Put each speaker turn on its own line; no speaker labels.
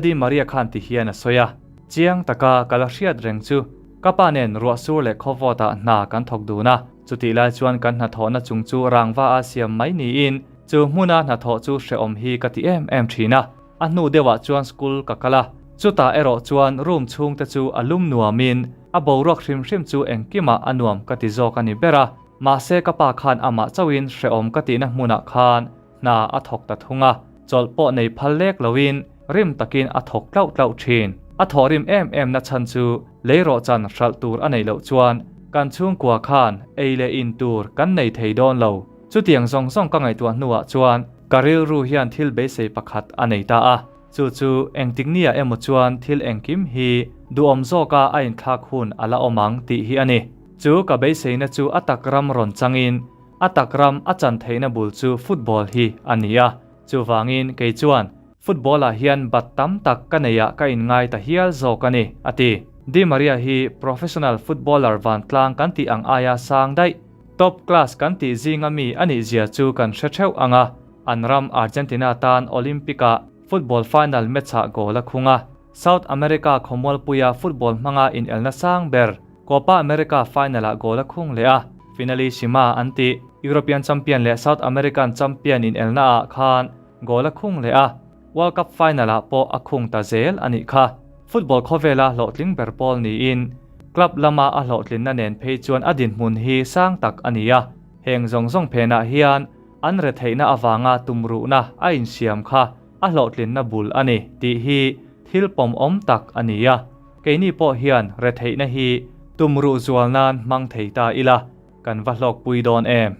Di Maria khan ti hian a sawi a, Chiang taka ka la hriat reng chu ka pa nen ruah sur leh khawvawtah hna kan thawk dun a, chutih lai chuan kan hnathawhna chung chu rangva a siam mai niin chu hmuna hnathawh chu hrehawm hi ka ti em em thin a. A hnu deuhah chuan school ka kal a, chutah erawh chuan room chhungte chu a lum nuamin a boruak hrim hrim chu engkimah a nuam ka ti zawk a ni ber a, mahse ka pa khan amah chauhin hrehawm ka tihna hmunah khan Hna a thawk ta thung a, chawlh pawh nei phal lek loin rim takin a thawk tlauh tlauh thin. A thawh rim em em na chhan chu leirawhchan hralh tur a neih loh chuan kan chhungkua khan ei leh in tur kan nei thei dawn lo. Chutiang zawng zawng ka ngaihtuah hnuah chuan ka rilru hian thil beisei pakhat a nei ta a, chu chu engtik nia emaw chuan thil engkim hi duhawm zawka a inthlak hun a la awm ang tih hi a ni. Chu ka beiseina chu a tak ram rawn changin A tak ram a chan theihna bul chu football hi a ni a, chuvangin kei chuan football ah hian bat tam tak ka nei ah ka inngai ta hial zawk a ni, a ti. Di Maria hi professional footballer vantlang kan tih ang aia sang daih, top class kan tih zinga mi a nih zia chu kan hre theuh ang a, an ram Argentina tan Olympic ah football final match ah goal a khung a, South America khawmualpuia football hmanga inelna sang ber Copa America final-ah goal a khung leh a, Finalissima an tih. European champion leh South American champion inelnaah khan goal a khung leh a, World Cup final-ah pawh a khung ta zel a nih kha. Football khawvela hlawhtling ber pawl niin club lama a hlawhtlinna nen phei chuan a dinhmun hi sang tak a ni a, heng zawng zawng phenah hian an retheihna avanga tumruhna a insiam kha a hlawhtlinna bul a ni tih hi thil pawmawm tak a ni a. Keini pawh hian retheihna hi tumruh zual nan hmang thei ta ila, kan va hlawkpui dawn em?